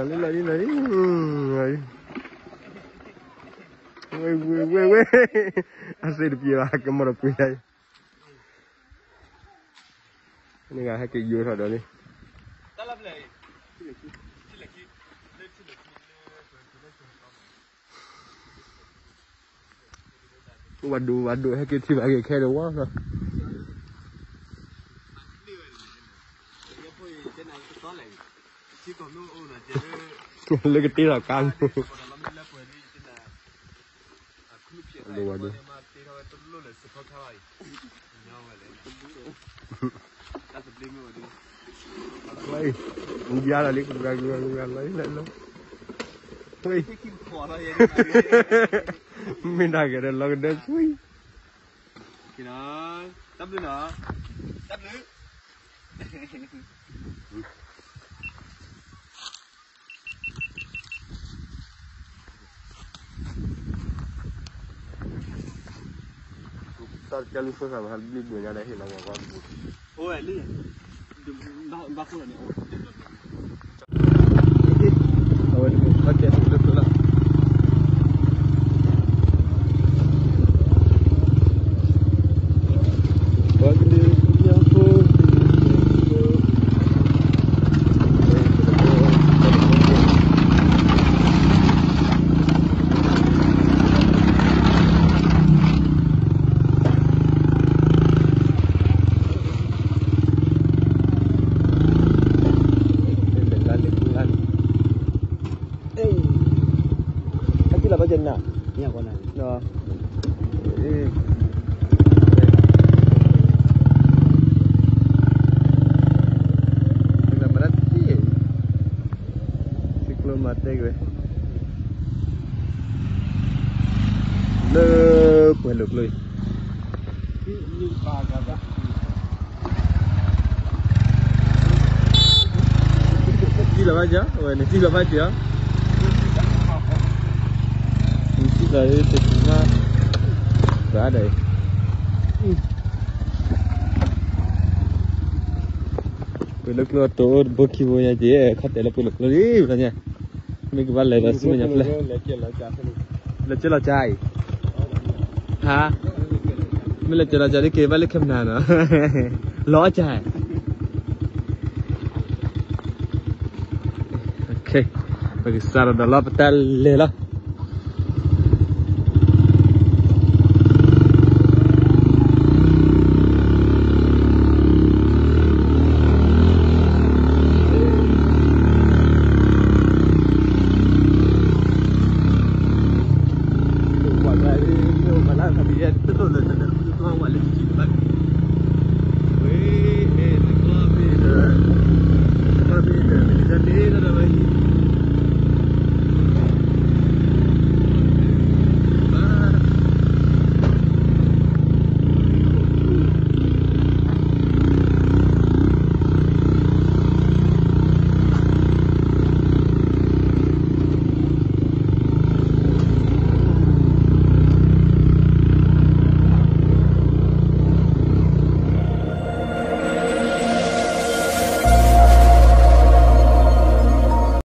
လီၤလံ လီၤလံ, ဝဲ ဝဲ ဝဲ ဝဲ, အစ့တပျံၤဘၣ် ကမီၤတပှ့ၤယၤအံၤ, န့ၣ်ဂၤဟဲက့ၤယိထီၣ်ဒီးလံ. ဝဲဒိၣ်ဝဲဒိၣ် ဟဲက့ၤထံၣ်ဘၣ်က့ၤခဲဒီးဝဲလီၤ. လၢကတ့ထီၣ်ကါမူ, ဝဲဒိၣ်ဝဲဒိၣ်, ဝဲ, ယါလီၤလံ ကဂၤကဂၤကဂၤလီၤလီၤ, ဝဲ, မ့ၢ်ဒၣ်ကဒီးလီၤကဒၢဆူ, တၢ်ဘျုးနီၤ, တၢ်ဘျုး. တၢ်ကဲလူၤဖိသၣ်မး ဟဲဘျုးဒိၣ်ညါဒီးဟ့ၣ်လီၤဝဲ, အိၣ်ဝဲလံ, ဘၣ်ခိၣ်လီၤန့ၣ်, အဝဲတမ့ၢ်ခီၣ်တဲာ်လၢကျိလီၤ. အထံၣ်လီၤဘၣ်ကနၣ်, မၤဒၣ်တ့ၢ်, ထံကျိမၤတဲက့ၤဝဲ လၢပှဲၤလိာ်ကျိအံၤ ထံၣ်လီၤဘၣ်က့ၤ, အဝဲန့ၣ်ထံၣ်လီၤဘၣ်က့ၤအီၤ, ထံၣ်လီၤတကမၣ်, ဘၣ်ဒီး, ပှဲၤလိာ်ကျိအတိၢ်တဘိခံဘိညါက့ၤ, ခီၣ်တဲာ်လၢပှဲၤလိာ်ကျိလံ, ဘျီညါ, မ့ၢ်ကဘၣ်လဲၤဒီးစံၣ်မ့ၢ်ညါဖျဲၣ်, လဲၤကဲလီၤကါအံၤ, ဟါ, မ့ၢ်လဲၤကဲလီၤကါဒ်က့ၤဘၣ်လၢခဲမနၤနီၤ, လီၤအီၣ်ကါ ပကစးထီၣ်ဒီးလီၤ ပတၢ်လဲၤလီၤ. ပှၤလၢတလိၣ်လၢၤတၢ်န့ၣ် ပှၤလၢတဘၣ်